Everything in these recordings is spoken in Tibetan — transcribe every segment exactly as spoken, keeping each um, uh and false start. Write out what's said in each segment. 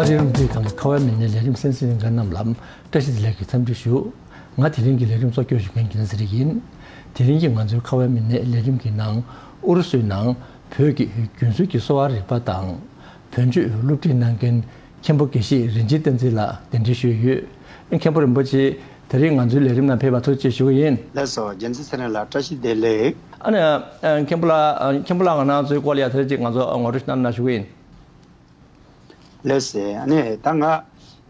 རིགས་རང་སྐྱོང་ཁང་གི་ཁ་བའི་མི་སྣའི་ལས་རིམ་གསན་གཟིགས་གནང་མཁན་རྣམས་ལ་བཀྲ་ཤིས་བདེ་ལེགས་ཀྱི་འཚམས་འདྲི་ཞུ། ང་དེ་རིང་གི་ལས་རིམ་གཙོ་སྐྱོང་ཞུ་མཁན་རྒྱལ་མཚན་ཚེ་རིང་ཡིན། དེ་རིང་གི་ང་ཚོའི་ཁ་བའི་མི་སྣའི་ལས་རིམ་གྱི་ནང་ཨུ་རུ་སུའི་ནང་བོད་ཀྱི་རྒྱུན་སྲོལ་གྱི་གསོ་བ་རིག་པ་དང་བོན་ཆོས་སློབ་ཁྲིད་གནང་མཁན་མཁན་པོ་དགེ་བཤེས་རིན་ཆེན་བསྟན་འཛིན་ལགས་གདན་འདྲེན་ཞུས་ཡོད། མཁན་པོ་རིན་པོ་ཆེ། དེ་རིང་ང་ཚོའི་ལས་རིམ་ནང་ཕེབས་པར་ཐུགས་རྗེ་ཆེ་ཞུ་གི་ཡིན། ལགས་སོ། རྒྱལ་མཚན་ཚེ་རིང་ལགས་བཀྲ་ཤིས་བདེ་ལེགས། ཨ་ནི། ཨ། མཁན་པོ་ལགས། ཨ། མཁན་པོ་ལགས་ང་རང་ཚོའི་སྐོར་ལ་ཡ་དེ་རིང་ཅིག་ང་ཚོ་ངོ་སྤྲོད་གནང་ན་ཞུ་གི་ཡིན། ལགས་སོ། ཨ་ནི་ད་ང་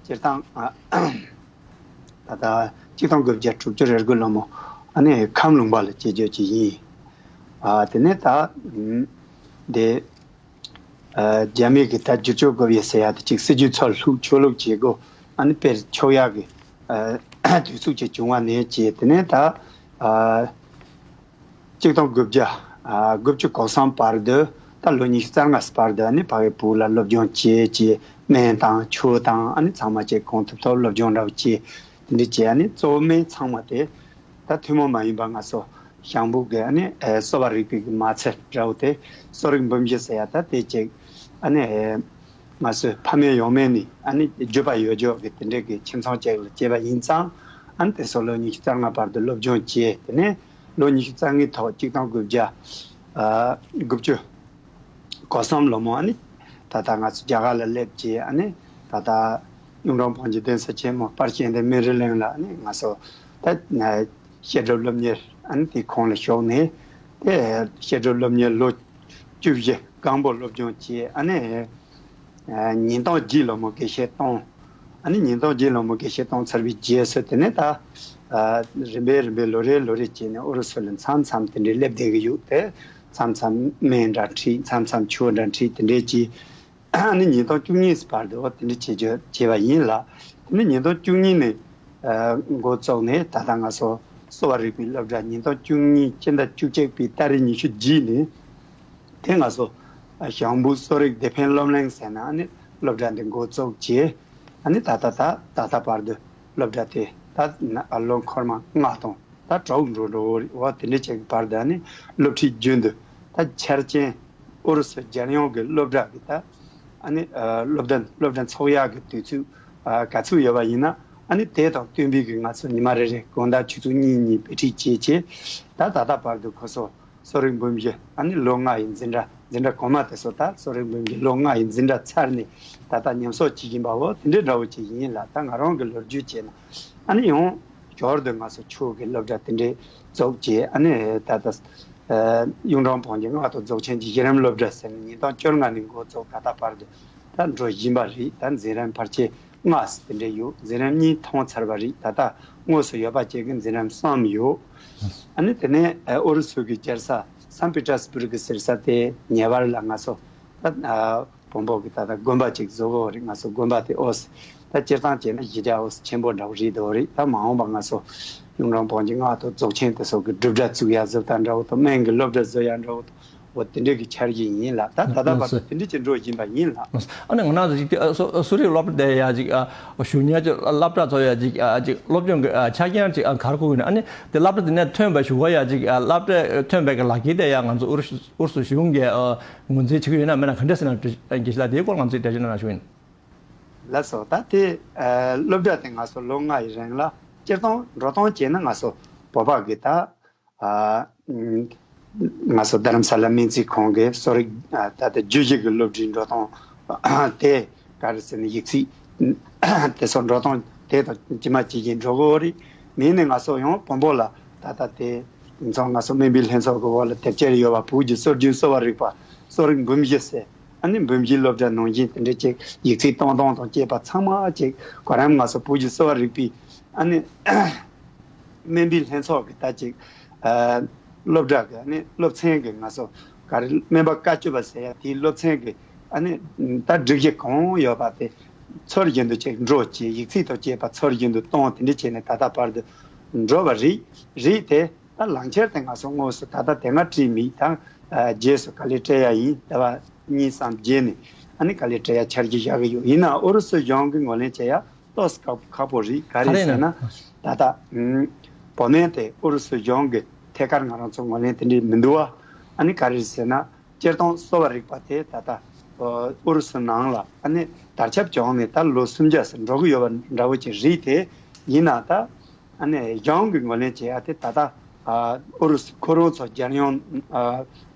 སྤྱིར་བཏང་ཨ། ད་ལྟ་གཅིག་སྟོང་དགུ་བརྒྱ་དྲུག་ཅུ་རེ་དགུ་ལོ་མོ་ཨ་ནི་ཁམས་ལུང་པ་ལ་སྐྱེས་རྒྱུ་ཅིག་ཡིན། ཨ། དེ་ནས་ད་ཨམ། དེ། ཨ། རྒྱ་མི་གི་ད་བསྒྱུར་བཅོས་དགོས་ཡོད་ཟེར་ཡ་དེ་ཅིག་སྲིད་ཇུས་ཚུར་ལྷུག་ཆོས་ལུགས་བྱེད་སྒོ་ཨ་ནི་སྤེལ་ཆོག་ཡག་གི་ཨ། དུས་ཚོད་ཅིག་བྱུང་བ་ནས་བྱས། དེ་ནས་ད་ཨ། གཅིག་སྟོང་དགུ་བརྒྱ་ཨ། དགུ་བཅུ་གོ་གསུམ་བར་དུ་ད་ལོ་ཉི་ཤུ་རྩ་ལྔ་བར་དུ་ཨ་ནི་ཕ་གི་བོད་ལ་སློབ་སྦྱོང་བྱས་བྱས། སྨན་དང་ཆོས་དང་ཨ་ནི་ཚང་མ་བྱས། གང་ཐུབ་ཐུབ་སློབ་སྦྱོང་འདྲ་བོ་བྱས། དེ་འདྲ་བྱས། ཨ་ནི་གཙོ་བོ་སྨན་ཚང་མ་དེ་ད་ཐུན་མོང་མ་ཡིན་པ་ང་ཚོ་ཞང་བོད་ཀྱི་ཨ་ནི་ཨེ། གསོ་བ་རིག་པའི་གི་མ་ཚད་འདྲ་བོ་དེ་གསོ་རིག་འབུམ་བཞི་ཟེར་ཡ་ད་དེ་ཅིག་ཨ་ནི་ཨེ། ང་ཚོའི་ཕ་མེས་ཡང་མེས་ནས་ཨ་ནི་བརྒྱུད་པ་ཡོད་རྒྱུ་གི་དེ་འདྲའི་གི་ཁྱིམ་ཚང་ཅིག་ལ་སྐྱེས་པ་ཡིན་ཙང་། ཨ་ནི་དེ་ཚོ་ལོ་ཉི་ཤུ་རྩ་ལྔ་བར་དུ་སློབ་སྦྱོང་བྱས། དེ་ནས་ལོ་ཉི་ཤུ་རྩ་ལྔའི་ཐོག་གཅིག་སྟོང་དགུ་བརྒྱ་ཨ། དགུ་བཅུ་གོ་གསུམ་ལོ་མོ་ཨ་ནི་ད་ལྟ་ང་ཚོ་རྒྱ་གར་ལ་སླེབས་བྱས། ཨ་ནི་ད་ལྟ་གཡུང་དྲུང་བོན་གྱི་གདན་ས་ཆེན་མོ་དཔལ་གྱེན་ལྡན་སྨན་རི་གླིང་ལ་ཨ་ནི་ང་ཚོ་ད་བཤད་སྒྲུབ་སློབ་གཉེར་ཨ་ནི་དེའི་ཁོངས་ལ་ཞུགས་ནས། དེ་བཤད་སྒྲུབ་སློབ་གཉེར་ལོ་བཅུ་བཞི་གང་པོ་སློབ་སྦྱོང་བྱས། ཨ་ནི་ཨ། ཉིས་སྟོང་བརྒྱད་ལོ་མོ་དགེ་བཤེས་གཏོང་། ཨ་ནི་ཉིས་སྟོང་བརྒྱད་ལོ་མོ་དགེ་བཤེས་གཏོང་ཚར་བའི་རྗེས་སུ་དེ་ནས་ད་ཨ། རིམ་པས་རིམ་པས་ལོ་རེ་ལོ་རེ་བྱས་ནས་ཨུ་རུ་སུ་ལ་མཚམས་མཚམས་དེ་འདྲའི་སླེབས་བསྡད་ཀྱི་ཡོད་དེ། མཚམས་མཚམས་སྨན་འདྲ་ཁྲིད། མཚམས་མཚམས་ཆོས་འདྲ་ཁྲིད། དེ་འདྲའི་བྱས། ཨ་ནི་ཉིས་སྟོང་བཅུ་གཉིས་བར་དུ་དེ་འདྲ་བྱེད་རྒྱུ་བྱས་པ་ཡིན་ལགས། དེ་ནས་ཉིས་སྟོང་བཅུ་གཉིས་ནས་ཨ། འགོ་བཙུགས་ནས་ད་ལྟ་ང་ཚོ་གསོ་བ་རིག་པའི་སློབ་གྲྭ་ཉིས་སྟོང་བཅུ་གཉིས་སྤྱི་ཟླ་བཅུ་གཅིག་པའི་ཏ་རིག་ཉི་ཤུ་རྗེས་ནས། དེ་ང་ཚོ་ཞང་བོད་གསོ་རིག་བདེ་ཕན་སློབ་གླིང་ཟེར་ནས་ཨ་ནི་སློབ་གྲྭ་འདི་འགོ་བཙུགས་བྱས། ཨ་ནི་ད་ལྟ་ད་ད་ལྟ་བར་དུ་སློབ་གྲྭ་དེ་ད་ལོ་འཁོར་མ་ལྔ་དང་ད་དྲུག་འགྲོ་འགྲོ་བ་དེ་འདྲ་ཅིག་བར་དུ་ཨ་ནི་སློབ་ཁྲིད་རྒྱུན་དུ་ད་འཆར་ཅན་ཨུ་རུ་སུ་རྒྱལ་ཡོངས་ཀྱི་སློབ་གྲྭ་གི་ད་ཨ་ནི་སློབ་ཚན་སློབ་གྲྭ་འཚོགས་ཡག་གི་དུས་ཚོད་ག་ཚོད་ཡོད་པ་ཡིན་ན། ཨ་ནི་དེ་དང་བསྟུན་པའི་གི་ང་ཚོ་ཉི་མ་རེ་རེ་དགོང་དག་ཆུ་ཚོད་གཉིས་གཉིས་དཔེ་ཁྲིད་བྱས་བྱས། ད་ད་ལྟ་བར་དུ་ཁོ་ཚོ་གསོ་རིག་འབུམ་བཞི་ཨ་ནི་ལོ་ལྔ་ཡི་འཛིན་གྲྭ་འཛིན་གྲྭ་གོང་མ་དེ་ཚོ་ད་གསོ་རིག་འབུམ་བཞི་ལོ་ལྔ་ཡི་འཛིན་གྲྭ་ཚར་ནས་ད་ལྟ་ཉམས་གསོ་བྱེད་བཞིན་པའོ། དེ་འདྲའི་འདྲ་བོ་ཅིག་ཡིན་ལགས། ད་ང་རང་གི་ལོ་རྒྱུས་བྱས་ན་ཨ་ནི་ཡང་འབྱོར་དུ་ང་ཚོ་ཆོས་ཀྱི་སློབ་གྲྭ་དེ་འདྲའི་བཙུགས་བྱས། ཨ་ནི་ད་ལྟ་གཡུང་དྲུང་བོན་གྱི་སྔགས་དང་རྫོགས་ཆེན་གྱི་གཞི་རིམ་སློབ་གྲྭ་ཟེར་ནས་ཉིས་སྟོང་བཅོ་ལྔ་ནས་འགོ་བཙུགས་ད་ལྟ་བར་དུ་ད་འགྲོ་བཞིན་པ་རེད། ད་འཛིན་རིམ་ཕལ་ཆེར་ལྔ་ཙམ་དེ་འདྲ་ཡོད། འཛིན་རིམ་གཉིས་ཐོན་ཚར་བ་རེད། ད་ལྟ་དངོས་སུ་ཡོད་པ་བཅས་ཀྱི་འཛིན་རིམ་གསུམ་ཡོད། ཨ་ནི་དེ་ནས་ཨ་ཨུ་རུ་སུ་གི་རྒྱལ་ས་སན་པི་ཏྲ་སི་བུར་གི་ཟེར་ས་དེ་ཉེ་བར་ལ་ང་ཚོ་ད་ཨ་བོན་པོ་གི་ད་ལྟ་དགོན་པ་ཅིག་བཟོ་གི་ཡོད་རེད། ང་ཚོ་དགོན་པ་དེ་ཨོ་ཙི་ད་སྤྱིར་བཏང་བྱས་ན་གཞི་རྒྱ་ཨོ་ཙི་ཆེན་པོ་འདྲ་བོ་རེད་འདུག་རེད། ད་མ་འོངས་པ་ང་ཚོ་གཡུང་དྲུང་བོན་གྱི་སྔགས་དང་རྫོགས་ཆེན་དེ་ཚོ་གི་སྒྲུབ་གྲྭ་བཙུགས་ཡ་བཟོ་ལྟ་འདྲ་བོ་དང་། སྨན་གྱི་སློབ་གྲྭ་བཟོ་ཡ་འདྲ་བོ་དང་། འོ་དེ་འདྲའི་གི་འཆར་གཞི་ཡིན་ལགས། ད་ད་ལྟ་བར་དུ་དེ་འདྲའི་ཅིག་འགྲོ་བཞིན་པ་ཡིན་ལགས། ཨ་ནི་ང་རང་ཚོ་ཅིག་དེ་གསོ་གསོ་རིག་སློབ་གྲྭ་དེ་ཡ་ཅིག་ཨ་ཞུ་ཉག་ཅིག་སློབ་གྲྭ་ཚོ་ཡ་ཅིག་ཨ་ཅིག་སློབ་སྦྱོང་གི་ཨ་ཆ་རྐྱེན་ཅིག་ཨ་ག་རེ་དགོས་ཀྱི་ན། ཨ་ནི་དེ་སློབ་གྲྭ་དེ་ནས་ཐོན་པའི་གཞུག་གུ་ཡ་ཅིག་ཨ་སློབ་གྲྭ་ཐོན་པའི་གི་ལག་འཁྱེར་དེ་ཡ་ང་ཚོ་ཨུ་རུ་ཨུ་རུ་སུ་གཞུང་གིས་ཨ་ངོས་འཛིན་བྱེད་ཀྱི་ཡོད་ན་མེད་ན་ག་འདྲ་ཟེར་ན། དགེ་བཤེས་ལགས་དེའི་སྐོར་ང་ཚོས་འགྲེལ་བརྗོད་གནང་ན་ཞུ་ཡིན། ལགས་སོ། ད་དེ་ཨ་སློབ་གྲྭ་དེ་ང་ཚོ་ལོ་ལྔ་ཡི་རིང་ལ་སྤྱིར་བཏང་འགྲོ་སྟངས་བྱས་ན་ང་ཚོ་བོད་པ་གི་ད་ཨ་ང་ཚོ་རྡ་རམ་ས་ལ་སྨན་རྩིས་ཁང་གི་གསོ་རིག་ཨ་ད་ལྟ་རྒྱུད་བཞི་གི་སློབ་གྲྭའི་འགྲོ་སྟངས་དེ་ག་རེ་ཟེར་ན་ཡིག་ཚད་དེ་ཚོ་འགྲོ་སྟངས་དེ་དང་ཇི་མ་ཇི་བཞིན་འགྲོ་གི་ཡོད་རེད། མིན་ནས་ང་ཚོ་ཡང་བོན་པོ་ལ་ད་ལྟ་དེ་དེང་སང་ང་ཚོ་སྨན་པའི་ལྷན་ཚོགས་ཀྱི་འོག་ལ་དེབ་སྐྱེལ་ཡོད་པ་བོད་ཀྱི་སྲོལ་རྒྱུན་གསོ་བ་རིག་པ་གསོ་རིག་འབུམ་བཞི་ཟེར། ཨ་ནི་འབུམ་བཞིའི་སློབ་གྲྭ་ནང་བཞིན་དེ་འདྲ་ཅིག་ཡིག་ཚད་གཏོང་སྟངས་དང་བཅས་པ་ཚང་མ་ཅིག་གོ་རིམ་ང་ཚོ་བོད་ཀྱི་གསོ་བ་རིག་པའི་ཨ་ནི་སྨན་པའི་ལྷན་ཚོགས་ཀྱི་ད་ཅིག་ཨ་སློབ་གྲྭ་གི་ཨ་ནི་སློབ་ཚན་གྱི་ང་ཚོ་ག་རེ་སྨན་པ་བཀའ་བཅུ་པ་ཟེར་ཡ་དེའི་སློབ་ཚན་གྱི་ཨ་ནི་ད་སྒྲིག་གཞི་གང་ཡོད་པ་དེ་ཚུལ་བཞིན་དུ་ཅིག་འགྲོ་བྱས། ཡིག་ཚད་དང་བཅས་པ་ཚུལ་བཞིན་དུ་གཏོང་། དེ་འདྲ་བྱས་ནས་ད་ལྟ་བར་དུ་འགྲོ་བ་རེད། རེད་དེ། ད་ལག་འཁྱེར་དེ་ང་ཚོ་དངོས་སུ་ད་ལྟ་དེ་སྔ་བྲིས་མེད། ད་ཨ་རྗེས་སུ་དཀའ་ལས་སྤྲད་ཡ་ཡིན། ཟླ་བ་གཉིས་ཙམ་རྗེས་ནས་ཨ་ནི་དཀའ་ལས་སྤྲད་ཡ་འཆར་གཞི་བཞག་གི་ཡོད། ཡིན་ནའང་ཨུ་རུ་སུ་གཞུང་གིས་ངོས་ལེན་བྱེད་ཡ་ཏོག་ཙམ་ཁག་པོ་རེད། ག་རེ་ཟེར་ན་ད་ལྟ་ཨུམ་བོད་སྨན་དེ་ཨུ་རུ་སུ་གཞུང་གི་ཐད་ཀར་ང་རང་ཚོ་ངོས་ལེན་དེ་འདྲས་མི་འདུག་བ། ཨ་ནི་ག་རེ་ཟེར་ན་སྤྱིར་བཏང་གསོ་བ་རིག་པ་དེ་ད་ལྟ་ ཨུ་རུ་སུ་ནང་ལ་ཨ་ནི་དར་ཁྱབ་བྱུང་ནས་ད་ལོ་སུམ་བརྒྱ་ཙམ་འགྲོ་གི་ཡོད་པ་འདྲ་བོ་ཅིག་རེད་དེ། ཡིན་ན་ད་ཨ་ནི་གཞུང་གི་ངོས་ལེན་བྱེད་ཡ་དེ་ད་ལྟ་ཨུ་རུ་སུ་ཁོ་རང་ཚོ་རྒྱལ་ཡོངས་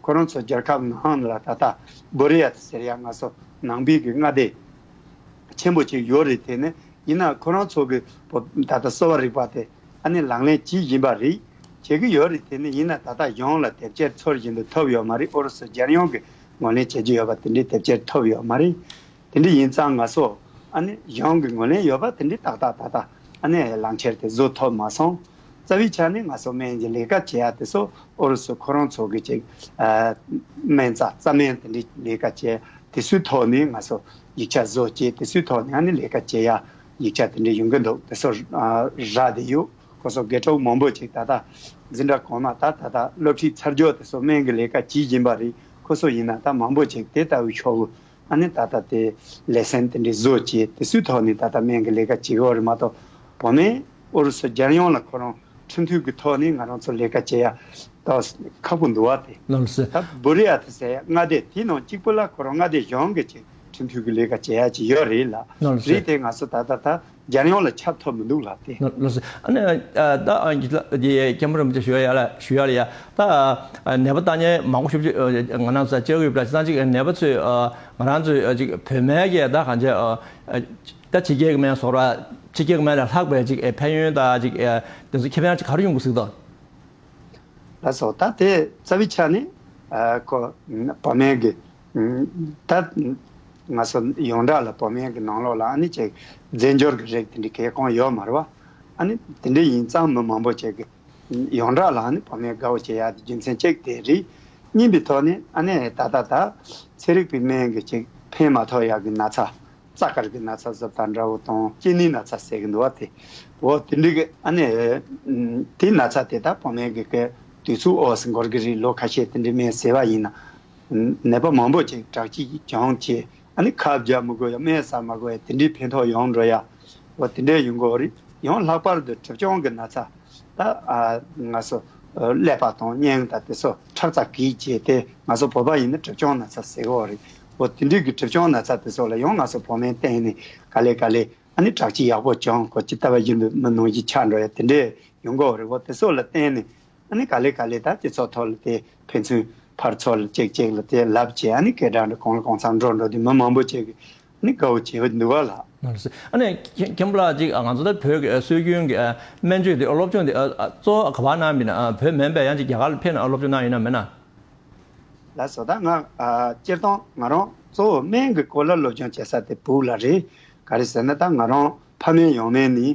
ཁོ་རང་ཚོ་རྒྱལ་ཁབ་ནང་ལ་ད་ལྟ་བུ་རི་ཡ་ཟེར་ཡ་ང་ཚོ་ནང་པའི་གི་མངའ་སྡེ་ཆེན་པོ་ཅིག་ཡོད་རེད་དེ། ནི་ཡིན་ན་ཁོ་རང་ཚོ་གི་ད་ལྟ་གསོ་བ་རིག་པ་དེ་ཨ་ནི་ལག་ལེན་བྱེད་བཞིན་པ་རེད། བྱེད་ཀྱི་ཡོད་རེད་དེ། ནི་ཡིན་ན་ད་ལྟ་གཞུང་ལ་དེབ་སྐྱེལ་ཚུལ་བཞིན་དུ་ཐོབ་ཡོད་མ་རེད། ཨུ་རུ་སུ་རྒྱལ་ཡོངས་ཀྱི་ངོས་ལེན་བྱེད་ཀྱི་ཡོད་པ་དེ་འདྲའི་དེབ་སྐྱེལ་ཐོབ་ཡོད་མ་རེད། དེ་འདྲ་ཡིན་ཙང་ང་ཚོ་ཨ་ནི་གཞུང་གི་ངོས་ལེན་ཡོད་པ་དེ་འདྲའི་ཏག་ཏག་ད་ལྟ་ཨ་ནི་ལག་འཁྱེར་དེ་བཟོ་ཐུབ་མ་སོང་། རྩ་བའི་ཆ་ནས་ང་ཚོ་སྨན་གྱི་ལས་ཀ་བྱེད་ཡ་དེ་ཚོ་ཨུ་རུ་སུ་ཁོ་རང་ཚོ་གི་ཅིག་ཨ་སྨན་རྩ་རྩ་སྨན་དེ་འདྲའི་ལས་ཀ་བྱེད་དེ་ཚོའི་ཐོག་ནས་ང་ཚོ་ཡིག་ཆ་བཟོ་བྱས། དེ་ཚོའི་ཐོག་ནས་ཨ་ནི་ལས་ཀ་བྱེད་ཡ་ཡིག་ཆ་དེ་འདྲ་ཡོང་གི་འདུག་དེ་ཚོ་ཨ་རག་བསྡད་ཡོད། ཁོ་ཚོ་དགེ་ཕྲུག་མང་པོ་ཅིག་ད་ལྟ་འཛིན་གྲྭ་གོང་མ་ད་ད་ལྟ་སློབ་ཁྲིད་ཚར་རྒྱུ་དེ་ཚོ་སྨན་གྱི་ལས་ཀ་བྱེད་བཞིན་པ་རེད། ཁོ་ཚོ་ཡིན་ན་ད་མང་པོ་ཅིག་དེ་ལྟ་བུའི་ཕྱོགས་ཨ་ནི་ད་ལྟ་དེ་ལེ་ཚན་དེ་འདྲའི་བཟོ་བྱས། དེ་ཚོའི་ཐོག་ནས་ད་ལྟ་སྨན་གྱི་ལས་ཀ་བྱེད་ཀྱི་ཡོད་རེད་མ་གཏོགས། བོད་སྨན་ཨུ་རུ་སུ་རྒྱལ་ཡོངས་ལ་ཁོ་རང་ཁྲིམས་མཐུན་གྱི་ཐོག་ནས་ང་རང་ཚོ་ལས་ཀ་བྱེད་ཡ་ད་ཁག་པོ་འདུག་བ་དེ། ལགས་སོ། ད་བུ་རི་ཡ་དེ་ཟེར་ཡ་མངའ་སྡེ་དེའི་ནང་གཅིག་པུ་ལ་ཁོ་རང་མངའ་སྡེ་གཞུང་གི་ཅིག་ཁྲིམས་མཐུན་གྱི་ལས་ཀ་བྱེད་ཡ་ཅིག་ཡོད་རེད་ལ། ལགས་སོ། རེད་དེ་ང་ཚོ་ད་ལྟ་ད་རྒྱལ་ཡོངས་ལ་ཁྱབ་ཐུབ་མི་འདུག་ལ་དེ། ལགས་སོ། ཨ་ནི་ཨ་ད་ཨ་འདི་ལ་འདི་མཁན་པོ་རིན་པོ་ཆེ་ཞུ་ཡ་ཡ་ལ་ཞུ་ཡ་ལ་ཡ། ད་ཨ་ནད་པ་ལྟ་མཁན་མང་པོ་ཞིག་ཅིག་ང་རང་ཚོ་བཅར་གྱི་ཡོད་པ་ལ། བྱས་ཙང་ཅིག་ནད་པ་ཚོས་ཨ་ང་རང་ཚོའི་ཨ་ཅིག་བོད་སྨན་གྱི་ད་གང་ཅི་ཨ་ཨ་ད་ཕྱི་རྒྱལ་གྱི་སྨན་བཟོ་ར་ཕྱི་རྒྱལ་གྱི་སྨན་ལས་ལྷག་པའི་ཅིག་ཨེ་ཕན་ཡོན་ད་ཅིག་ཨེ་དེ་ཚོ་ཁེ་ཕན་ཅིག་ག་རེ་ཡོང་གི་ཟིག་དང་། ལགས་སོ། ད་དེ་རྩ་བའི་ཆ་ནས་ཨ་ཁོ་བོད་སྨན་གྱི་ཨ་ད་ང་ཚོ་ཡོངས་གྲགས་ལ་བོད་སྨན་གྱི་ནང་ལོགས་ལ་ཨ་ནི་ཅིག་རྫས་སྦྱོར་གྱི་རིགས་དེ་འདྲའི་གལ་གང་ཡོད་མ་རེད་བ། ཨ་ནི་དེ་འདྲ་ཡིན་ཙང་མི་མང་པོ་ཅིག་གི་ཡོངས་གྲགས་ལ་ཨ་ནི་བོད་སྨན་དགའ་བོ་བྱེད་ཡ་དེ་རྒྱུ་མཚན་གཅིག་དེ་རེད། གཉིས་པའི་ཐོག་ནས་ཨ་ནི་ད་ལྟ་ད་ཚན་རིག་པའི་སྨན་གྱི་ཅིག་ཕན་མ་ཐོགས་ཡག་གི་ན་ཚ། རྩ་དཀར་གྱི་ན་ཚ་བཟོ་ལྟ་འདྲ་བོ་དང་སྐྱེ་ནད་ན་ཚ་ཟེར་གྱི་འདུག་བ་དེ། འོ་དེ་འདྲ་གི་ཨ་ནི་དེ་ན་ཚ་དེ་ད་བོད་སྨན་གྱི་གི་དུས་ཚོད་འོག་སུ་འགོར་གྱི་རེད། ལོ་ཁ་ཤས་དེ་འདྲའི་སྨན་ཟས་པ་ཡིན་ན། ནད་པ་མང་པོ་ཅིག་དྲག་སྐྱེད་ཀྱི་གྱོང་ཆེ། ཨ་ནི་ཁབ་རྒྱག་མི་དགོས་ཡ། སྨན་ཟ་མ་དགོས་ཡ། དེ་འདྲའི་ཕན་ཐོགས་ཡོང་འགྲོ་ཡ། འོ་དེ་འདྲའི་ཡོང་གི་ཡོད་རེད། ཡང་ལྷག་པར་དུ་གྲིབ་སྐྱོང་གི་ན་ཚ། ད་ཨ་ང་ཚོ་ཀླད་པ་དང་སྙིང་དང་དེ་ཚོ་ཁྲག་རྩ་གིས་བྱས་ཏེ་ང་ཚོ་བོད་པ་ཡིན་ན་གྲིབ་སྐྱོང་ན་ཚ་ཟེར་གི་ཡོད་རེད། འོ་དེ་འདྲའི་གི་གྲིབ་སྐྱོང་ན་ཚ་དེ་ཚོ་ལ་ཡང་ང་ཚོ་བོད་སྨན་བསྟེན་ནས་ག་ལེ་ག་ལེ་ཨ་ནི་དྲག་སྐྱེད་ཡག་པོ་བྱུང་། ཁོ་ཅི་ལྟ་བ་བཞིན་དུ་མི་ནང་བཞིན་ཆགས་འགྲོ་ཡ་དེ་འདྲའི་ཡོང་གི་ཡོད་རེད། འོ་དེ་ཚོ་ལ་བརྟེན་ནས་ཨ་ནི་ག་ལེ་ག་ལེ་ད་སྤྱི་ཚོགས་ཐོག་ལ་དེ་ཕན་ཚུན་ཕར་ཚུར་ལ་གཅིག་གཅིག་ལ་དེ་ལབ་བྱས་ཨ་ནི་སྐད་གྲགས་འདྲ་གང་ལ་གང་འཚམ་འགྲོ་འགྲོ་དུས་མི་མང་པོ་ཅིག་གི་ནི་དགའ་བོ་བྱེད་འདུག་ག་ལ། ལགས་སོ། ཨ་ནི་མཁན་མཁན་པོ་ལགས་ཅིག་ང་ཚོ་ད་བོད་ཀྱི་སྲོལ་རྒྱུན་གྱི་སྨན་བཅོས་དེ་སློབ་སྦྱོང་དེ་གཙོ་བོ་ག་པར་གནང་ཡིན་ན། བོད་མིན་པའི་ཡང་ཅིག་རྒྱ་གར་ལ་ཕེབས་ནས་སློབ་སྦྱོང་གནང་ཡིན་ན་མིན་ན། ལགས་སོ། ད་ང་སྤྱིར་བཏང་ང་རང་གཙོ་བོ་སྨན་གྱི་སྐོར་ལ་སློབ་སྦྱོང་བྱེད་ས་དེ་བོད་ལ་རེད། ག་རེ་ཟེར་ན་ད་ང་རང་ཕ་མེས་ཡང་མེས་ནི།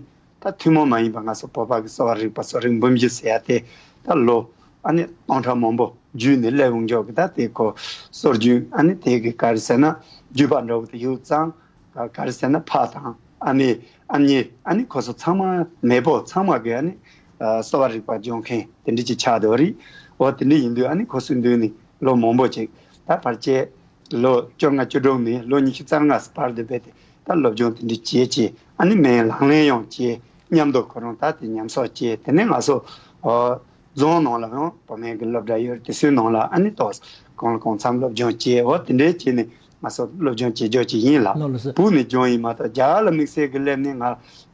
ད་ཐུན་མོང་མ་ཡིན་པ་ང་ཚོ་བོད་པ་གི་གསོ་བ་རིག་པ་གསོ་རིག་འབུམ་གཞི་ཟེར་ཡ་དེ་ད་ལོ་ཨ་ནི་སྟོང་ཕྲག་མང་པོ་བརྒྱུད་ནས་སླེབས་ཡོང་ཀྱོག་གི། ད་དེ་ཁོ་སྲོལ་རྒྱུན་ཨ་ནི་དེ་གི་ག་རེ་ཟེར་ན་བརྒྱུད་པ་འདྲ་བོ་དེ་ཡོད་ཙང་། ག་ག་རེ་ཟེར་ན་ཕ་དང་ཨ་མའི་ཨ་མྱེས་ཨ་ནི་ཁོ་ཚོ་ཚང་མ་མེས་པོ་ཚང་མ་གི་ཨ་ནི་གསོ་བ་རིག་པ་སྦྱོང་མཁན་དེ་འདྲ་ཅིག་ཆགས་འདུག་རེད། འོ་དེ་འདྲ་ཡིན་དུས་ཨ་ནི་ཁོ་ཚོའི་མདུན་ནས་ལོ་མང་པོ་ཅིག་ད་ཕལ་ཆེར་ལོ་བཅོ་ལྔ་བཅུ་དྲུག་ནས་ལོ་ཉི་ཤུ་རྩ་ལྔ་བར་དུ་སྦས་ཏེ་ད་སློབ་སྦྱོང་དེ་འདྲ་བྱས་བྱས་ཨ་ནི་སྨན་ལག་ལེན་ཡང་བྱས། མཉམ་དུ་ཁོ་རང་ད་དེ་ཉམས་གསོ་བྱས། དེ་ནས་ང་ཚོ་ཨོ་རྫོང་ནང་ལ་ཡང་བོད་སྨན་གྱི་སློབ་གྲྭ་ཡོད་རེད། དེ་ཚོའི་ནང་ལ་ཨ་ནི་ཏོག་གང་ལ་གང་འཚམ་སློབ་སྦྱོང་བྱས། འོ་དེ་འདྲའི་བྱས་ནས་ང་ཚོ་སློབ་སྦྱོང་བྱེད་རྒྱུ་ཅིག་ཡིན་ལ། ལགས་ལགས་སོ། བོད་ནས་སྦྱོང་ཡིན་མ་གཏོགས་རྒྱ་གར་ལ་དམིགས་བསལ་གྱི་སླེབས་ནས་ང་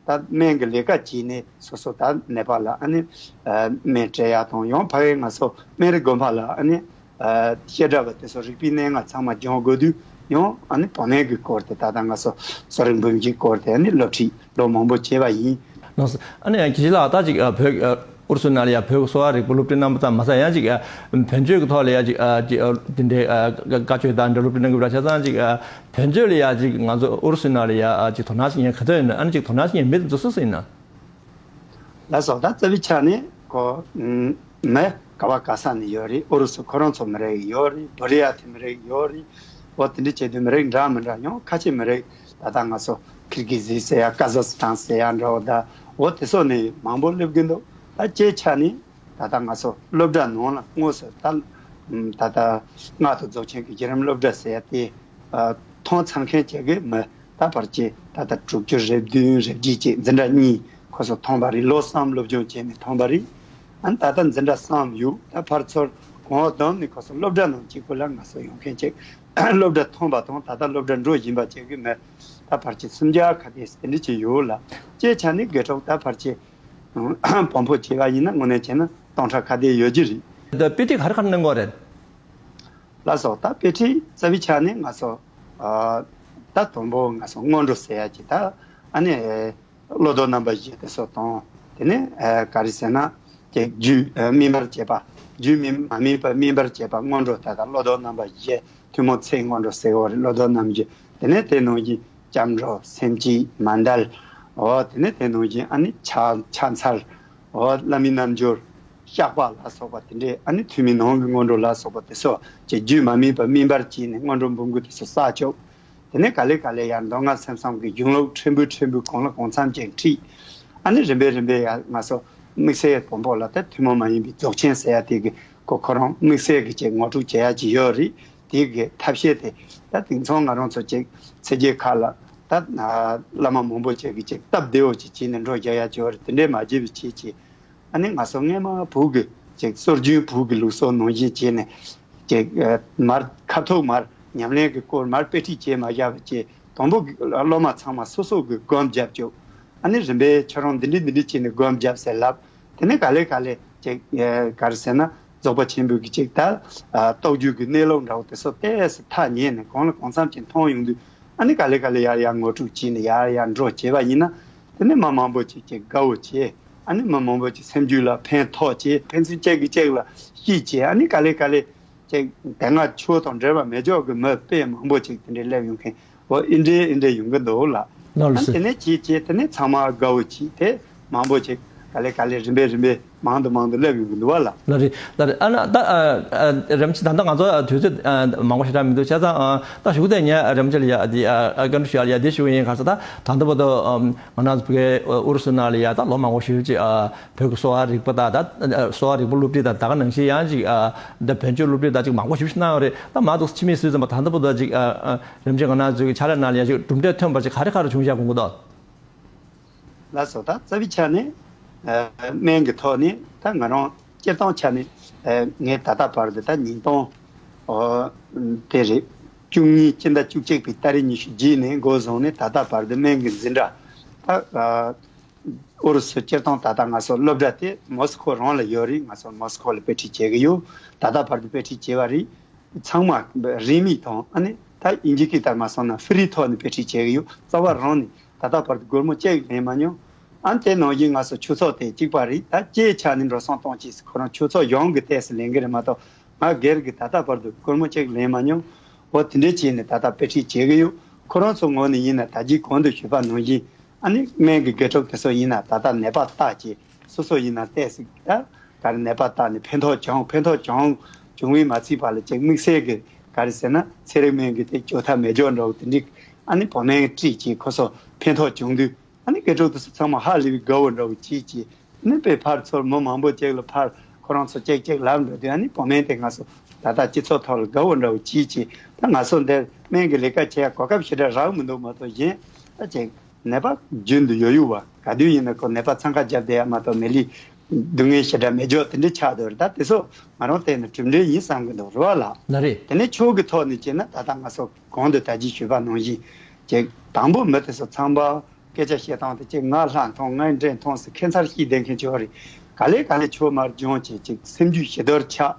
ད་སྨན་གྱི་ལས་ཀ་བྱས་ནས་སོ་སོ་ད་ནད་པ་ལ་ཨ་ནི་ཨ་སྨན་སྤྲད་ཡ་དང་། ཡང་ཕ་གིར་ང་ཚོ་སྨན་རི་དགོན་པ་ལ་ཨ་ནི་ཨ་བཤད་གྲྭ་བ་དེ་ཚོ་རིག་པའི་གནས་ལྔ་ཚང་མ་སྦྱོང་དགོས་དུས་ཡང་ཨ་ནི་བོད་སྨན་གྱི་སྐོར་དེ་ད་ལྟ་ང་ཚོ་གསོ་རིག་འབུམ་གྱི་སྐོར་དེ་ཨ་ནི་སློབ་ཁྲིད་ལོ་མང་པོ་བྱས་པ་ཡིན། ལགས་སོ། ཨ་ནི་ཡང་དགེ་བཤེས་ལགས་ད་ཅིག་ཨ་བོད་ཨ་ཨུ་རུ་སུ་ནང་ལ་ཡ་བོད་ཀྱི་གསོ་བ་རིག་པ་སློབ་ཁྲིད་གནང་པ་ཙམ་མ་ཟད་ཡང་ཅིག་ཨ་བོད་བརྒྱུད་ཀྱི་ཐོག་ལ་ཡ་ཅིག་ཨ་ཅིག་ཨ་དེ་འདྲའི་ཨ་བཀའ་བཀའ་ཆོས་དང་འདྲ་སློབ་ཁྲིད་གནང་གི་ཡོད་པ་ཆ་ཚང་ཅིག་ཨ་བོད་བརྒྱུད་ལ་ཡ་ཅིག་ང་ཚོ་ཨུ་རུ་སུ་ནང་ལ་ཡ་ཨ་ཅིག་དོ་སྣང་ཞིག་ཡང་ག་ཚོད་ཡིན་ན། ཨ་ནི་ཅིག་དོ་སྣང་ཞིག་ཡང་མེད་དུ་འགྲོ་སོང་ཟིན་ན། ལགས་སོ། ད་རྩ་བའི་ཆ་ནས་ཁོ་མི་ག་བ་ག་ས་ནས་ཡོད་རེད། ཨུ་རུ་སུ་ཁོ་རང་ཚོ་མི་རིགས་ཡོད་རེད། བུ་རི་ཡ་དེ་མི་རིགས་ཡོད་རེད། འོ་དེ་འདྲ་བྱེད་དུས་མི་རིགས་འདྲ་མི་འདྲ་ཡང་ཁ་ཆེ་མི་རིགས་ད་ལྟ་ང་ཚོ་ཁིར་གི་ཟི་ཟེར་ཡ་ཀ་ཛ་སི་ཐན་ཟེར་ཡ་འདྲ་བོ་ད་འོ་དེ་ཚོ་ནས་མང་པོ་སླེབས་ཀྱི་འདུག་ད་སྤྱིའི་ཆ་ནས་ད་ལྟ་ང་ཚོ་སློབ་གྲྭ་ནང་ལ་དངོས་སུ་ད་ད་ལྟ་མངགས་ཐོ་རྫོགས་ཆེན་གྱི་བརྒྱུད་རིམ་སློབ་གྲྭ་ཟེར་ཡ་དེ། ཨ་མཐོང་ཚར་མཁན་བཅས་ཀྱིས་མི་ད་བར་ཆད་ད་ལྟ་དྲུག་ཅུ་རེ་བདུན་རེ་བརྒྱད་ཅིག་འཛིན་གྲྭ་གཉིས་ཁོ་ཚོ་མཐོང་བ་རེད། ལོ་གསུམ་སློབ་སྦྱོང་བྱས་ནས་མཐོང་བ་རེད། ཨ་ནི་ད་ལྟ་འཛིན་གྲྭ་གསུམ་ཡོད། ད་ཕར་ཚུར་ ངོ་བོ་བསྡོམས་ནས་ཁོ་ཚོ་སློབ་གྲྭ་ནང་གཅིག་པུ་ལ་ང་ཚོ་ཡོང་མཁན་ཅིག་སློབ་གྲྭ་ཐོན་པ་དང་ད་ལྟ་སློབ་གྲྭ་འགྲོ་བཞིན་པ་ཅིག་གི་མི་ད་ཕལ་ཆེར་སུམ་བརྒྱ་ཁ་ཤས་དེ་འདྲ་ཅིག་ཡོད་ལ། སྤྱིའི་ཆ་ནས་དགེ་ཕྲུག་ད་ཕལ་ཆེར་བོན་པོ་བྱས་པ་ཡིན་ན་དངོས་གནས་བྱས་ན་སྟོང་ཕྲག་ཁ་ཤས་ཡོད་ཀྱི་རེད། ད་དཔེ་ཁྲིད་ག་རེ་ག་རེ་གནང་གི་ཡོད་རེད། ལགས་སོ། ད་དཔེ་ཁྲིད་རྩ་བའི་ཆ་ནས་ང་ཚོ་ཨ་ད་དང་པོ་ང་ཚོ་སྔོན་འགྲོ་ཟེར་ཡ་ཅིག་ད་ཨ་ནི་བློ་ལྡོག་རྣམ་པ་བཞི་དེ་ཚོ་དང་། དེ་ནས་ཨ་ག་རེ་ཟེར་ན་ཅིག་རྒྱུད་ཨ་སྨིན་པར་བྱེད་པ། རྒྱུད་སྨིན་མ་སྨིན་པ་སྨིན་པར་བྱེད་པ་སྔོན་འགྲོ། ད་ལྟ་བློ་ལྡོག་རྣམ་པ་བཞི་ཐུན་མོང་ཚེ་སྔོན་འགྲོ་ཟེར་བ་རེད། བློ་ལྡོག་རྣམ་བཞི། དེ་ནས་དེ་ནང་བཞིན་སྐྱབས་འགྲོ། སེམས་བསྐྱེད། མཎྜལ། འོ་དེ་ནས་དེ་ནང་བཞིན་ཨ་ནི་ཕྱག་ཕྱག་འཚལ། འོ་བླ་མའི་རྣལ་འབྱོར། བཤགས་པ་ལ་སོགས་པ་དེ་འདྲས། ཨ་ནི་ཐུན་མིན་ནང་གི་སྔོན་འགྲོ་ལ་སོགས་པ་དེ་ཚོ་ཅིག་རྒྱུད་མ་སྨིན་པ་སྨིན་པར་བྱས་ནས་སྔོན་འགྲོ་འབུམ་དགུ་དེ་ཚོ་བསགས་ཆོག་དེ་ནས་ག་ལེ་ག་ལེ་ཡར་མདོ་སྔགས་སེམས་གསུམ་གྱི་གཞུང་ལུགས་ཕྲན་བུ་ཕྲན་བུ་གང་ལ་གང་འཚམ་ཅིག་ཁྲིད། ཨ་ནི་རིམ་པས་རིམ་པས་ཡར་ང་ཚོ་དམིགས་བསལ་བོན་པོ་ལ་ད་ཐུན་མོང་མ་ཡིན་པའི་རྫོགས་ཆེན་ཟེར་ཡ་དེ་གི་ཁོ་ཁོ་རང་དམིགས་བསལ་གྱི་ཅིག་ངོ་སྤྲོད་བྱེད་ཡ་ཅིག་ཡོད་རེད། དེ་གི་ཐབས་ཤེས་དེ་ད་དེང་སང་ང་རང་ཚོ་ཅིག་ཚེས་བརྒྱད་ཁག་ལ་ད་བླ་མ་མང་པོ་ཅིག་གི་ཅིག་སྟབས་བདེ་བོ་ཅིག་བྱས་ནས་འགྲོ་རྒྱག་ཡ་ཅིག་ཡོད་རེད། དེ་འདྲས་མ་བྱེད་པའི་ཆེད་ཅིག་ཨ་ནི་ང་ཚོ་སྔས་མ་བོད་ཀྱི་ཅིག་སྲོལ་རྒྱུན་བོད་ཀྱི་ལུགས་སྲོལ་ནང་བཞིན་བྱས་ནས་ཅིག་ཨ་མར་ཁ་ཐུག་མར་ཉམས་ལེན་གྱི་སྐོར་མར་དཔེ་ཁྲིད་བྱས་མ་བཞག་པ་བྱས། དང་པོ་གི་སློབ་མ་ཚང་མ་སོ་སོ་གི་སྒོམ་བརྒྱབ་ཅོག་ཨ་ནི་རིམ་པས་ཁྱོད་རང་འདི་འདྲས་འདི་འདྲས་བྱས་ནས་སྒོམ་བརྒྱབ་ཟེར་ལབ། དེ་ནས་ག་ལེ་ག་ལེ་ཅིག་ཨ་ག་རེ་ཟེར་ན་རྫོགས་པ་ཆེན་པོའི་གི་ཅིག་ད་ཨ་རྟོགས་བརྗོད་ཀྱི་གནས་ལུགས་འདྲ་བོ་དེ་ཚོ་ཏོག་ཙམ་ཐག་ཉེ་ནས་གང་ལ་གང་འཚམ་ཅིག་མཐོང་ཡོང་དུས། ཨ་ནི་ག་ལེ་ག་ལེ་ཡར་ཡར་ངོ་སྤྲོད་བྱས་ནས་ཡར་ཡར་འགྲོ་བྱས་པ་ཡིན་ན། དེ་ནས་མི་མང་པོ་ཅིག་ཅིག་དགའ་བོ་བྱས། ཨ་ནི་མི་མང་པོ་ཅིག་སེམས་རྒྱུད་ལ་ཕན་ཐོགས་བྱས། ཕན་ཚུན་གཅིག་གིས་གཅིག་ལ་གཤིས་བྱས། ཨ་ནི་ག་ལེ་ག་ལེ་ཅིག་དེ་སྔ་ཆོས་དང་འབྲེལ་བ་མེད་ཅོག་གི་མི་དཔེ་མང་པོ་ཅིག་དེ་འདྲའི་སླེབས་ཡོང་མཁན། འོ་ཨིན་འདྲའི་ཨིན་འདྲའི་ཡོང་གི་འདུག་ལ། ལགས་ཨ་ལགས་ནི་སོ། དེ་ནས་བྱས་བྱས་དེ་ནས་ཚང་མ་དགའ་བོ་བྱས། དེ་མང་པོ་ཅིག་ག་ལེ་ག་ལེ་རིམ་པས་རིམ་པས་མང་དུ་མང་དུ་སླེབས་ཡོང་གི་འདུག་བ་ལ། ལགས་རེད། ལགས་རེད། ཨ་ན་ད་ཨ་ཨ་རིམ་གྱིས་ད་ལྟ་ང་ཚོ་ཨ་དུས་ཚོད་ཨ་མང་པོ་ཞེ་དྲག་མི་འདུག་བྱས་ཙང་ཨ་ད་གཞུག་དེ་ངས་རིམ་གྱིས་ལ་ཡ་འདི་ཨ་ཨ་བཀའ་འདྲི་ཞུ་ཡ་ལ་ཡ་འདི་ཞུ་གི་ཡིན། ག་ས་ད་ད་ལྟ་བར་དུ་ཨམ་ང་རང་ཚོ་བོད་ཨ་ཨུ་རུ་སུ་ནང་ལ་ཡ་ད་ལོ་མང་པོ་ཞིག་ཅིག་ཨ་བོད་ཀྱི་གསོ་བ་རིག་པ་དང་ད་ཨ་གསོ་བ་རིག་པ་སློབ་ཁྲིད་དང་ད་ག་ནང་བཞིན་ཡང་ཅིག་ཨ་ད་བོན་ཆོས་སློབ་ཁྲིད་དང་ཅིག་མང་པོ་ཞིག་གནང་ཡོད་རེད། ད་མ་གཏོགས་ཕྱི་མིག་སུས་ཙམ་པ་ད་ལྟ་བར་དུ་ཅིག་ཨ་ཨ་རིམ་གྱིས་ང་རང་ཚོའི་གི་ཕྱག་ལས་ནང་ལ་ཡ་ཅིག་གྲུབ་འབྲས་ཐོན་པ་ཅིག་ག་རེ་ག་རེ་བྱུང་བཞག་དགོངས་ཀྱི་འདུག་ལགས་སོ། ད་རྩ་བའི་ཆ་ནས་ཨ་སྨན་གྱི་ཐོག་ནས་ད་ང་རང་སྤྱིར་བཏང་ཆ་ནས་ཨ་ངས་ད་ལྟ་བར་དུ་ད་ཉིས་སྟོང་ཨོ་དེ་རེད། བཅུ་གཉིས་སྤྱི་ཟླ་བཅུ་གཅིག་པའི་ཏ་རིག་ཉི་ཤུ་རྗེས་ནས་འགོ་བཟུང་ནས་ད་ལྟ་བར་དུ་སྨན་གྱི་འཛིན་གྲྭ་ད་ཨ་ཨུ་རུ་སུ་སྤྱིར་བཏང་ད་ལྟ་ང་ཚོ་སློབ་གྲྭ་དེ་མོ་སི་ཁོ་རང་ལ་ཡོད་རེད། ང་ཚོ་མོ་སི་ཁོ་ལ་དཔེ་ཁྲིད་བྱེད་ཀྱི་ཡོད། ད་ལྟ་བར་དུ་དཔེ་ཁྲིད་བྱེད་པ་རེད། ཚང་མ་རིན་མེད་དང་ཨ་ནི་ད་དབྱིན་ཇི་སྐད་ལྟར་མ་སོང་ན་ཧྥི་རི་ཐོག་ནས་དཔེ་ཁྲིད་བྱེད་ཀྱི་ཡོད། རྩ་བ་རང་ནས་ད་ལྟ་བར་དུ་སྒོར་མོ་གཅིག་ལེན་མ་མྱོང་། ཨ་ནི་དེ་ནང་བཞིན་ང་ཚོ་ཆོས་ཚོགས་དེ་གཅིག་པ་རེད། ད་སྤྱིའི་ཆ་ནས་འགྲོ་སོང་གཏོང་ཆེད་ཁོ་རང་ཆོས་ཚོགས་གཞུང་གི་ལྟས་སུ་ལེན་གྱི་རེད་མ་གཏོགས་ང་སྒེར་གྱི་ད་ལྟ་བར་དུ་སྒོར་མོ་གཅིག་ལེན་མ་མྱོང་། འོ་དེ་འདྲས་བྱས་ནས་ད་ལྟ་དཔེ་ཁྲིད་བྱེད་ཀྱི་ཡོད། ཁོ་རང་ཚོ་ངོས་ནས་ཡིན་ན་ད་གིན་གོང་དུ་ཞུས་པ་ནང་བཞིན། ཨ་ནི་སྨན་གྱི་དགེ་ཕྲུག་དེ་ཚོ་ཡིན་ན་ད་ལྟ་ནད་པ་བརྟག་བྱས། སོ་སོ་ཡིན་ན་ཏོག་ཙམ་ད་ག་རེ་ནད་པ་བརྟག་ནས་ཕན་ཐོགས་བྱུང་། ཕན་ཐོགས་བྱུང་བྱུང་བས་མ་ཚད་པ་ལ་ཅིག་དམིགས་བསལ་གྱི་ག་རེ་ཟེར་ན་ཚན་རིག་སྨན་གྱི་དེ་བཅོས་ཐབས་མེད་འཇོག་འདྲ་བོ་དེ་འདྲའི་ཨ་ནི་བོད་སྨན་སྤྲད་བྱས་ཁོ་ཚོ་ཕན་ཐོགས་བྱུང་དུས། ཨ་ནི་དགེ་ཕྲུག་དེ་ཚོ་ཚང་མ་ཧ་ལས་པའི་དགའ་བོ་འདྲ་བོ་བྱས་བྱས། ཨ་ནི་དཔེ་ཕར་ཚུར་མི་མང་པོ་ཅིག་ལ་ཕར་ཁོ་རང་ཚོ་ཅིག་ཅིག་ལབ་འགྲོ་དུས། ཨ་ནི་བོད་སྨན་དེ་ང་ཚོ་ད་ལྟ་སྤྱི་ཚོགས་ཐོག་ལ་དགའ་བོ་འདྲ་བོ་བྱས་བྱས། ད་ང་ཚོ་འདིར་སྨན་གྱི་ལས་ཀ་བྱེད་ཡ་གོ་སྐབས་ཞེ་དྲག་རག་མི་འདུག་མ་གཏོགས་གཞན་ད་ཅིག་ནད་པ་རྒྱུན་དུ་ཡོད་ཡོད་བ། ག་དུས་ཡིན་ན་ཁོ་ནད་པ་འཚང་ཁ་བརྒྱབ་བསྡད་ཡ་མ་གཏོགས་མེད་ལས་སྡུག་བསྔལ་ཞེ་དྲག་མེད་འཇོག་དེ་འདྲ་ཆགས་འདུག་རེད། ད་དེ་ཚོ་ང་རང་བལྟས་ན་གྲུབ་འབྲས་ཡིན་བསམ་གི་འདུག་རེད་བ་ལགས། ལགས་རེད། དེ་ནས་ཆོས་ཀྱི་ཐོག་ནས་བྱས་ན་ད་ལྟ་ང་ཚོ་གོང་དུ་ད་ཅི་ཞུས་པ་ནང་བཞིན་ཅིག་དང་པོ་མི་དེ་ཚོ་ཚང་མ་སྐད་ཆ་བཤད་སྟངས་དེ་ཅིག་ང་ལྷ་མཐོང་ངའི་འདྲེ་མཐོང་ཟེར་ཁྱད་མཚར་ཞིག་ལྡན་མཁན་ཅིག་ཡོད་རེད། ག་ལེ་ག་ལེ་ཆོས་མར་སྦྱོང་བྱས་ཅིག་སེམས་རྒྱུད་ཞི་དུལ་ཆགས།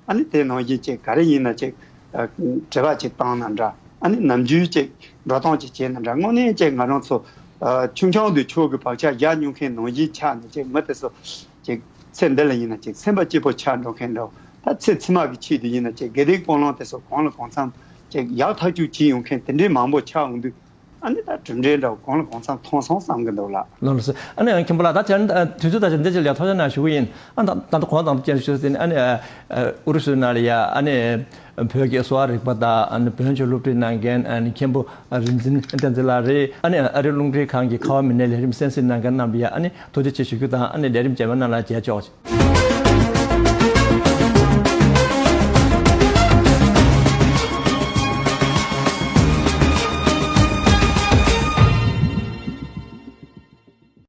ཨ་ནི་དེ་ནང་བཞིན་ཅིག་ག་རེ་ཡིན་ན་ཅིག་ཨ་དྲི་བ་ཅིག་བཏང་ན་འདྲ། ཨ་ནི་ནམ་རྒྱུན་ཅིག་འགྲོ་སྟངས་ཅིག་བྱས་ན་འདྲ། དངོས་གནས་ཅིག་ང་རང་ཚོ་ཨ་ཆུང་ཆུང་དུས་ཆོས་ཀྱི་བག་ཆགས་བཞག་མྱོང་མཁན་ནང་བཞིན་ཆགས་ནས་ཅིག་མི་དེ་ཚོ་ཅིག་ཚེ་འདི་ལ་ཡིན་ན་ཅིག་སེམས་པ་སྐྱིད་པོ་ཆགས་འགྲོ་མཁན་འདྲ། ད་ཚེ་ཕྱི་མ་གི་ཆེད་དུ་ཡིན་ན་ཅིག་དགེ་སྡིག་སྤང་བླང་དེ་ཚོ་གང་ལ་གང་འཚམ་ཅིག་ཡག་ཐག་ཆོད་བྱས་ཡོང་མཁན་དེ་འདྲའི་མང་པོ་ཆགས་ཡོང་དུས། ཨ་ནི་ད་གྲུབ་འབྲས་འདྲ་བོ་གང་ལ་གང་འཚམ་མཐོང་སོང་བསམ་གི་འདུག་ལགས། ལགས་སོ། ཨ་ནི་མཁན་པོ་ལགས། ད་དེ་རིང་དུས་ཚོད་ད་ཆ་འདི་ཅིག་ལ་ཐུགས་རྗེ་གནང་ཞུ་གི་ཡིན། ཨ་ད་ད་ལྟ་གོང་དང་དུ་ཅན་ཞུ་ཟིན། ཨ་ནི་ཨ་ཨུ་རུ་སུའི་ནང་ལ་ཡ་ཨ་ནི་བོད་ཀྱི་གསོ་བ་རིག་པ་དང་ཨ་ནི་བོན་ཆོས་སློབ་ཁྲིད་གནང་མཁན་ཨ་ནི་མཁན་པོ་རིག་འཛིན་བསྟན་འཛིན་ལགས་རེད། ཨ་ནི་ཨ་རི་རླུང་འཕྲིན་ཁང་གི་ཁ་བ་མི་སྣའི་ལས་རིམ་གསན་གཟིགས་གནང་མཁན་རྣམས་ལ་ཡ་ཨ་ནི་ཐུགས་རྗེ་ཆེ་ཞུ་རྒྱུ་དང་ཨ་ནི་ལས་རིམ་རྗེས་མའི་ནང་ལ་མཇལ་ཆོག